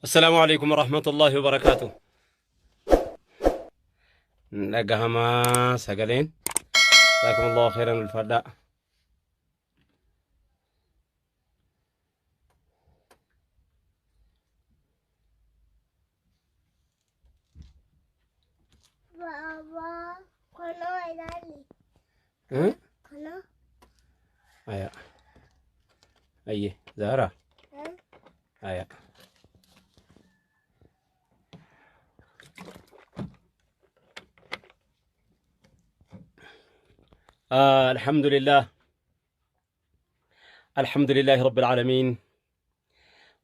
Assalaamu alaikum warahmatullahi wabarakaatu. Dhagahamaa sagaleen. Jazaakumullahu khairan ulfaadhaa. Baba, kunoo ilaali. Eh? Kunoo. Aya. Ayye, Zahra. Eh? Aya. آه الحمد لله، الحمد لله رب العالمين،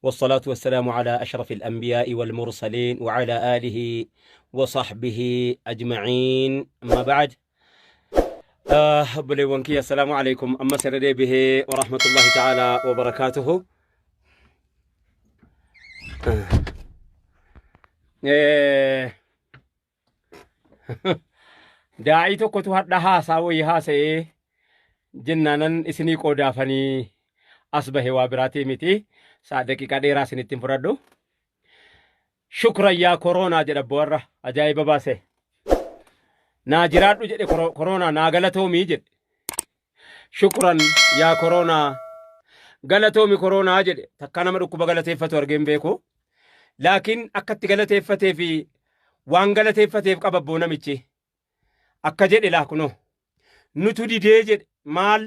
والصلاة والسلام على أشرف الأنبياء والمرسلين وعلى آله وصحبه أجمعين، أما بعد. obboleewwan kiyya, assalaamu alaikum, amma sirra deebihee, warahmatullahi ta'ala wabarakaatuhu. Daa'ii tokkotu hadha haasaa wayii haasa'ee jennaanan isinii qoodaafanii as bahe, waa biraatii miti. Saa daqiiqaa dheeraa isinitti hin fudhadhu. "Shukran yaa koronaa" jedha warra ajaa'iba baase. "Naa jiraadhu" jedhe, "koronaa naa galatoomii" jedhe. "Shukran yaa koronaa, galatoomi koronaa" jedhe. Takka nama dhukkuba galateeffatu argeen beeku. Laakiin akkatti galateeffatee fi waan galateeffateef qaba abboo namichi. Akka jedhe laa kunoo. "Nutu didee" jedhe. Maal?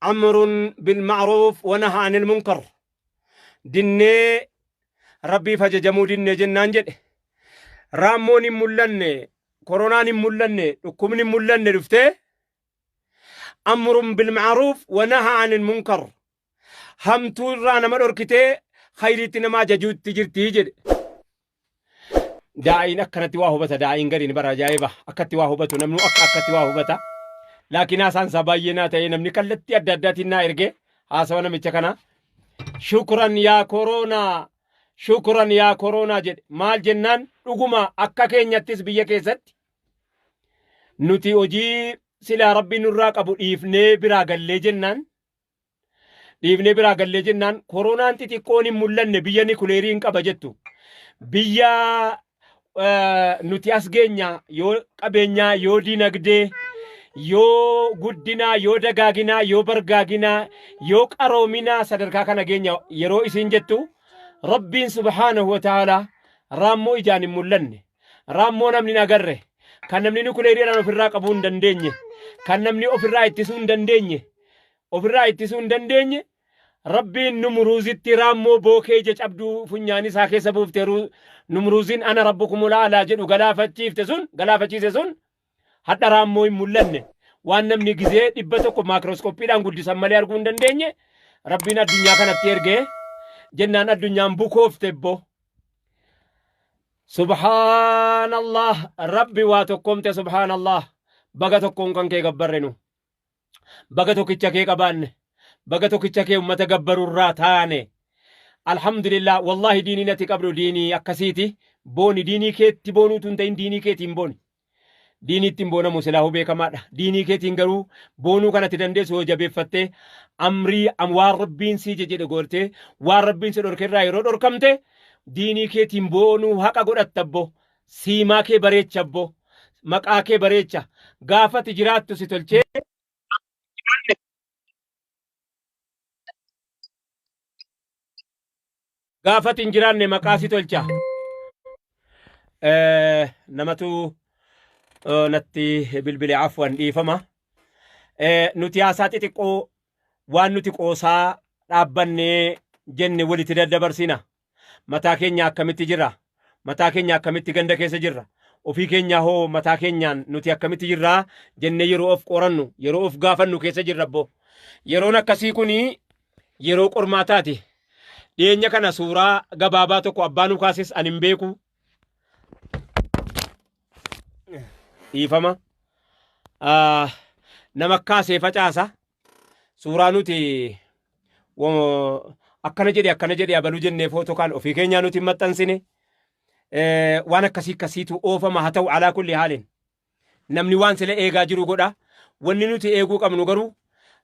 Amrun bilma'ruuf wa naha anil munkar. "Dinnee rabbiif ajajamuu dinnee jennaan" jedhe. "Raammoon hin mul'anne, koronaan hin mul'anne, dhukkubni hin mul'anne dhuftee amrun bilma'ruuf wa naha anil munkar. Hamtuu irraa nama dhorkitee khayriitti nama ajajuutti jirti" jedhe. Daa'iin akkanatti waa hubata, daa'iin gariin bara ajaa'iba akkatti waa hubatu, namni akka akkatti waa hubata. Laakiin haasaan isaa baay'ee naa ta'ee, namni kallattii adda addaatiin naa erge haasawa namicha kana. "Shukran yaa koronaa, shukran yaa koronaa" jedhe. Maal jennaan, dhuguma akka keenyattis biyya keessatti nuti hojii silaa rabbiin nurraa qabu dhiifnee biraa gallee jennaan, koronaan xixiqqoon hin mul'anne biyya nikuleerii hin qaba jettu. Biyya nuti as geenya yoo qabeenyaa, yoo dinagdee, yoo guddinaa, yoo dagaaginaa, yoo bargaaginaa, yoo qaroominaa sadarkaa kana geenya yeroo isin jettu, rabbiin subhaanahu wa ta'aalaa raammoo ijaan hin mul'anne, raammoo namni hin agarre, kan namni nikuleeriidhaan ofirraa qabuu hin dandeenye, kan namni ofirraa ittisuu hin dandeenye, rabbiin Numruuzitti raammoo bookee ija cabduu funyaan isaa keessa buufte, Numruuzin "ana rabbukumul a'laa" jedhu galaafachiifte sun, galaafachiise sun, hadha raammoo hin mul'anne, waan namni gizee 100 maakirooskooppiidhaan guddisan malee arguu hin dandeenye rabbiin addunyaa kanatti ergee jennaan addunyaan bukoofte bbo. Subhaanallah, rabbi waa tokkoomte, subhaanallah, baga tokkoon kan kee gabbarre nu. Baga tokkicha kee qabaanne, baga tokkicha kee ummata gabbarurraa taane. Alhamdulillah, wallahi diiniin ati qabdu diinii akkasiiti. Booni, diinii keetti boonuutu hin ta'in, diinii keetiin booni. Diinii ittiin boonamu silaahuu beekamaadha. Diinii keetiin garuu boonuu kanatti dandeessu yoo jabeeffattee amrii waan rabbiin sii jedhe gootee, waan rabbiin si dhorkerraa yeroo dhorkamte, diinii keetiin boonuu haqa godhatta abbo. Siimaa kee bareecha abbo. Maqaa kee bareecha. Gaafati jiraattu si tolchee, gaafati hin jiraanne maqaa si tolcha. Namatu natti bilbile, afwan, dhiifama. Nuti haasaa xixiqqoo waan nuti qoosaa dhaabbannee jenne walitti daddabarsina. Mataa keenya akkamitti jirra? Mataa keenya akkamitti ganda keessa jirra? Ofii keenya hoo mataa keenyaan nuti akkamitti jirraa jennee yeroo of qorannu, yeroo of gaafannu keessa jirra abbo. Yeroon akkasii kuni yeroo qormaataati. Dhiyeenya kana suuraa gabaabaa tokko abbaa nu kaases ani hin beeku. Dhiifama. Nama kaasee facaasa. Suuraa nuti akkana jedhe, akkana jedhe, abaluu jennee footoo kaan ofii keenyaa nuti hin maxxansine. Waan akkasii akkasiitu oofama. Haa ta'u, alaa kulli haalin. Namni waan sila eegaa jiru godha. Wanni nuti eeguu qabnu garuu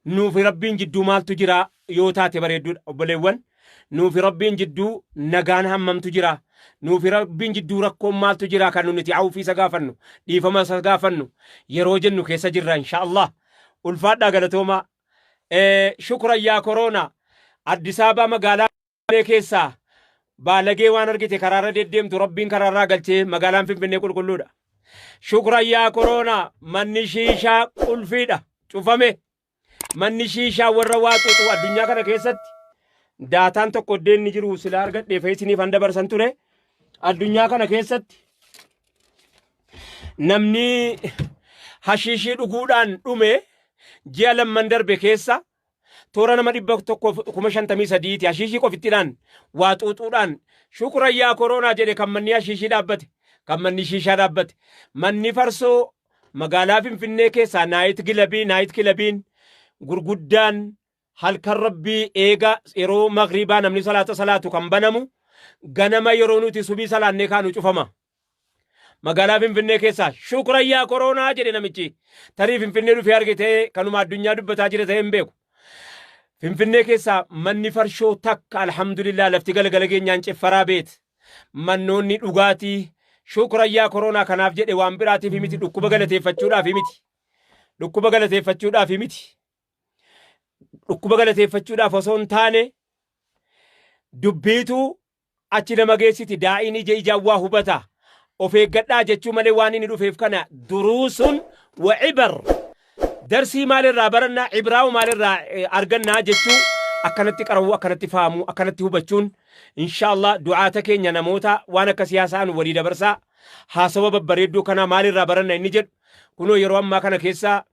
nuufi rabbiin jidduu maaltu jira yoo taate bareedduudha, obboleewwan. Nuufi Rabbiin jidduu nagaan hammamtu jira? Nuufi Rabbiin jidduu rakkoon maaltu jira kan nuti awfii isa gaafannu, dhiifama isa gaafannu yeroo jennu keessa jirra insha Allah. Ulfaadhaa, galatoomaa. Shukran yaa koroonaa. Addis Ababaa magaalaa keessaa baalagee waan argite karaarra deddeemtu Rabbiin karaarraa galchee magaalaan Finfinnee qulqulluudha. Shukran yaa koroonaa, manni shiishaa qulfiidha, cufame. Manni shiishaa warra waa xuuxu addunyaa kana keessatti daataan tokko iddoo inni jiru silaa argadhee feesiniif han dabarsan ture. Addunyaa kana keessatti namni hashiishii dhuguudhaan dhume ji'a lamman darbe keessa toora nama 153,000ti hashiishii qofittiidhaan waa xuuxuudhaan. Shukran yaa koroonaa jedhe kan manni hashiishii dhaabbate, kan manni shiishaa dhaabbate. Manni farsoo magaalaa Finfinnee keessaa night clubii, night clubiin gurguddaan halkan Rabbii eega yeroo magriibaa namni salaata salaatu kan banamu, ganama yeroo nuti subii salaannee kaanu cufama. Magaalaa Finfinnee keessaa shukran yaa koroonaa jedhe namichi. Tarii Finfinnee dhufee argitee kanuma addunyaa dubbataa jira ta'ee hin beeku. Finfinnee keessaa manni farshoo takka, alhamdulillah, lafti galgala geenyaan ciffaraa beet. Mannoonni dhugaatii shukran yaa koroonaa kanaaf jedhe, waan biraatiif miti, dhukkuba galateeffachuudhaaf miti. Dhukkuba galateeffachuudhaaf miti. Dhukkuba galateeffachuudhaaf osoo hin taane, dubbiitu achi nama geessiti, daa'iin ija ijaan waa hubata. Of eeggadhaa jechuu malee waan inni dhufeef kana duruusun wa cibar. Darsii maalirraa barannaa, cibraawu maalirraa argannaa jechuu akkanatti qarawuu, akkanatti fahamuu, akkanatti hubachuun inshaallah du'aata keenya namoota waan akka siyaasaan walii dabarsaa haasawa babbareedduu kanaa maalirraa baranna inni jedhu kunoo yeroo ammaa kana keessa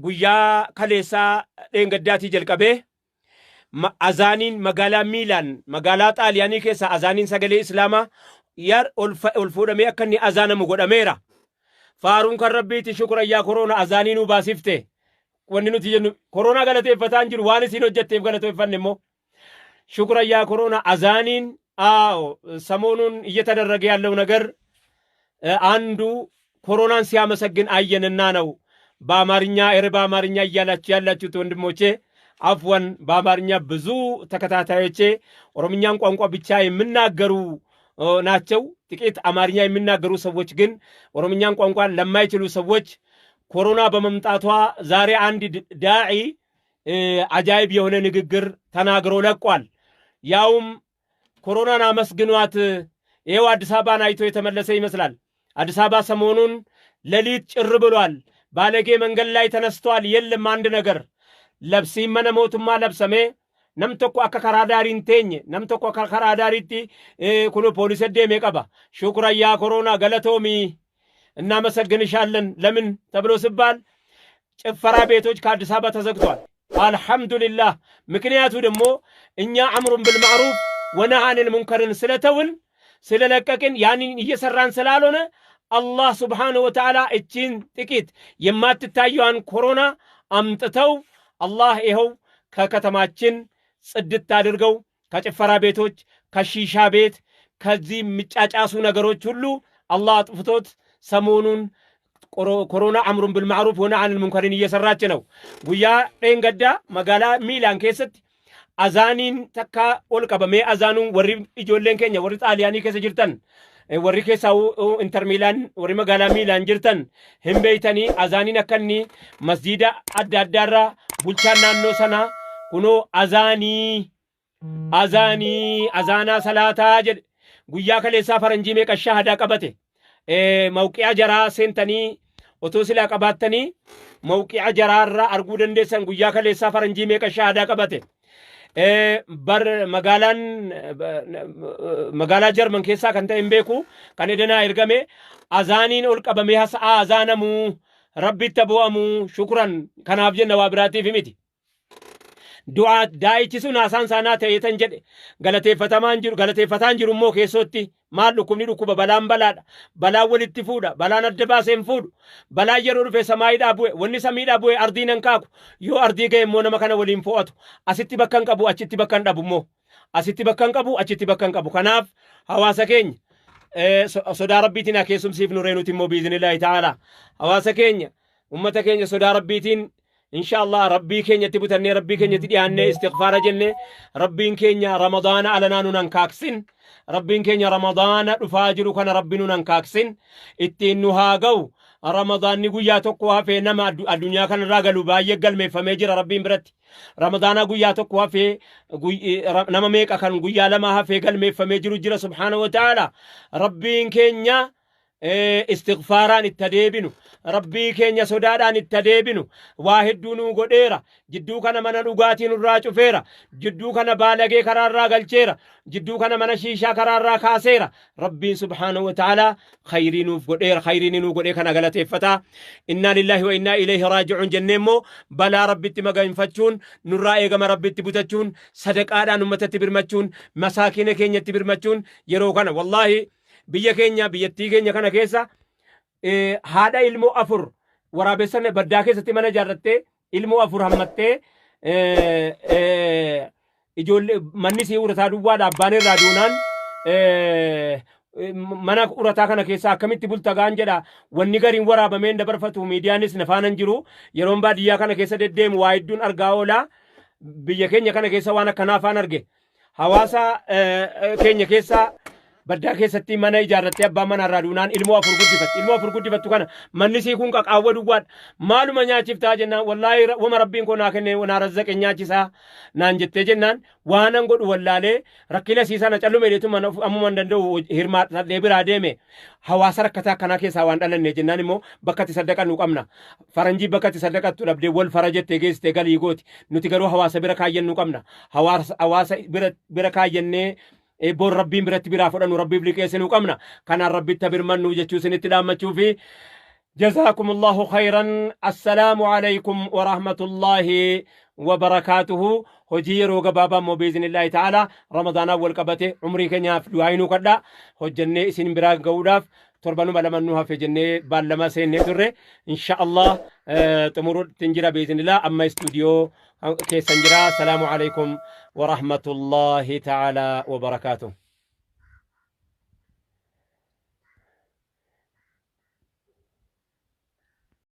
guyyaa kaleessaa dheengaddaatii jalqabee azaaniin magaalaa Miilaan, magaalaa Xaaliyaanii keessa azaaniin sagalee Islaamaa yar ol fuudhamee akka inni azaanamu godhameera. Faaruun kan Rabbiiti, shukran yaa koroona azaanii nuu baasifte. Wanni nuti jennu koroonaa galateeffataa hin jiru, waan isiin hojjetteef galateeffanne immoo. Shukran yaa koroona azaaniin አዎ ሰሞኑን እየተደረገ ያለው ነገር አንዱ ኮሮናን ሲያመሰግን አየንና ነው። በአማርኛ ኧረ በአማርኛ እያላችሁ ያላችሁት ወንድሞቼ አፍወን፣ በአማርኛ ብዙ ተከታታዮቼ ኦሮምኛን ቋንቋ ብቻ የሚናገሩ ናቸው። ጥቂት አማርኛ የሚናገሩ ሰዎች ግን ኦሮምኛን ቋንቋ ለማይችሉ ሰዎች ኮሮና በመምጣቷ ዛሬ አንድ ዳዒ አጃይብ የሆነ ንግግር ተናግሮ ለቋል። ያውም ኮሮናን አመስግኗት። ይኸው አዲስ አበባን አይቶ የተመለሰ ይመስላል። አዲስ አበባ ሰሞኑን ሌሊት ጭር ብሏል። ባለጌ መንገድ ላይ ተነስቷል። የለም አንድ ነገር labsiin mana mootummaa labsamee nam tokko akka karaa daarii hin teenye, nam tokko akka karaa daariitti kun poolisii deemee qaba. Shukran yaa koroonaa, galatoomi, እናመሰግንሻለን። ለምን ተብሎ ሲባል ጭፈራ ቤቶች ከአዲስ አበባ ተዘግቷል። አልሐምዱሊላህ። ምክንያቱ ደግሞ እኛ أمر بالمعروف ونهي عن المنكر ን ስለተውን፣ ስለለቀቅን፣ ያንን እየሰራን ስላልሆነ አላህ ስብሓነሁ ወተዓላ እቺን ጥቂት የማትታየዋን ኮሮና አምጥተው አላህ ይኸው ከከተማችን ጽድት አድርገው ከጭፈራ ቤቶች፣ ከሺሻ ቤት፣ ከዚህ የሚጫጫሱ ነገሮች ሁሉ አላህ አጥፍቶት ሰሞኑን ኮሮና أمر بالمعروف ونهي عن المنكر ን እየሰራች ነው። Guyyaa dheengaddaa magaalaa Miilaan keessatti azaaniin takka ol qabamee azaanuun warri ijoolleen keenya warri Xaaliyaanii keessa jirtan, warri keessaa Inter Miilaan, warri magaalaa Miilaan jirtan hin beeytanii, azaaniin akka inni masjiida adda addaarraa bulchaan naannoo sanaa kunoo azaanii azaanii azaanaa salaataa jedhe. Guyyaa kaleessaa faranjii meeqa shahadaa qabate? Mawqi'a jaraa seentanii otoo silaa qabaattanii mawqi'a jaraarraa arguu dandeessan. Guyyaa kaleessaa faranjii meeqa shahadaa qabate? Bar magaalaan magaalaa Jarman keessaa kan ta'e hin beeku, kan edanaa ergame azaaniin ol qabamee hasa'aa azaanamuu, Rabbitti bu'amuu. Shukran kanaaf jenna, waa biraatiif miti. Du'aa daa'ichi sun haasaan saanaa ta'ee tan jedhe galateeffatamaan jiru, galateeffataan jiru immoo keessootti maal, dhukkubni dhukkuba, balaan balaadha, balaan walitti fuudha, balaan adda baasee hin fuudhu. Balaan yeroo dhufe samaayiidhaa bu'e, wanni samiidhaa bu'e ardii nan kaaku, yoo ardii ga'e immoo nama kana waliin fo'atu. Asitti bakka hin qabu, achitti bakka hin dhabu immoo, asitti bakka hin qabu, achitti bakka hin qabu. Kanaaf hawaasa keenya sodaa Rabbiitiin haa keessumsiifnu ree nuti immoo biiznillaahi ta'ala hawaasa keenya, ummata keenya sodaa Rabbiitiin Insha Allah Rabbii keenyatti butannee Rabbii keenyatti dhiyaannee istighfaara jenne. Rabbiin keenya Ramadaana alanaa nun hankaaksin. Rabbiin keenya Ramadaana dhufaa jiru kana Rabbi nun hankaaksin. Ittiin nu haa ga'u. Ramadaanni guyyaa tokko hafee nama addunyaa kanarraa galu baay'ee galmeeffamee jira Rabbiin biratti. Ramadaana guyyaa tokko hafee nama meeqa kan guyyaa lama hafee galmeeffamee jiru jira subhaana wa ta'ala. Rabbiin keenya istighfaaraan itti adeebinu, Rabbii keenya sodaadhaan itti adeebinu. Waa hedduu nuu godheera. Jidduu kana mana dhugaatii nurraa cufeera, jidduu kana baalagee karaarraa galcheera, jidduu kana mana shiishaa karaarraa kaaseera. Rabbiin subhaanahu wa ta'ala khayrii nuuf godheera. Khayrii nuu godhee kana galateeffataa innaa lillaahi wa innaa ilayhi raaji'uun jennee immoo balaa Rabbitti maganfachuun nurraa eegama. Rabbitti butachuun, sadaqaadhaan ummatatti birmachuun, masaakiina keenyatti birmachuun yeroo kana wallaahi biyya keenya, biyyattii keenya kana keessa haadha ilmoo afur waraabessa baddaa keessatti mana ijaarrattee ilmoo afur hammattee, ijoollee manni sii urataa duwwaadha. Abbaan irraa duunaan mana urataa kana keessa akkamitti bulta gaan jedha. Wanni gariin waraabameen dabarfatu, miidiyaanis na faana hin jiru. Yeroon baadiyyaa kana keessa deddeemu waa hedduun argaa oola. Biyya keenya kana keessa waan akkanaa afaan arge. Hawaasa keenya keessa baddaa keessatti mana ijaarrattee abbaan mana irraa duunaan ilmoo afur guddifatti. Ilmoo afur guddifattu kana manni sii kun qaqaawwa duwwaadha. Maaluma nyaachiftaa jennaan, wallaahi wama Rabbiin koo naa kenne naa razzaqe nyaachisaa naan jettee jennaan, waanan godhu wallaalee rakkina sii sana callume jedhetu ammuma hin danda'u hirmaadhadhee biraa deeme. Hawaasa rakkataa akkanaa keessaa waan dhalanne jennaan immoo bakka itti saddaqannu qabna. Faranjii bakka itti saddaqattu dhabdee wal fara jettee geessitee galii gooti. Nuti garuu hawaasa bira kaayyannuu qabna. Hawaasa bira kaayyannee boor Rabbiin biratti biraa fudhannu, Rabbiif liqeessinuu qabna. Kanaan Rabbitti birmannu jechuu isinitti dhaammachuu fi جزاكم الله خيرا. السلام عليكم ورحمة الله وبركاته. Hojii yeroo gabaabaa immoo biiznillaahi ta'ala Ramadaanaa wal qabate umrii keenyaaf du'aayinuu kadhaa hojjennee isin biraa ga'uudhaaf torbanuma lama nu hafe jennee baallama seennee turre. Insha Allah xumuruutti jira biiznillah. Amma istuudiyoo keessan jira. Salaamu alaikum warahmatullahi ta'ala wabarakaatuh.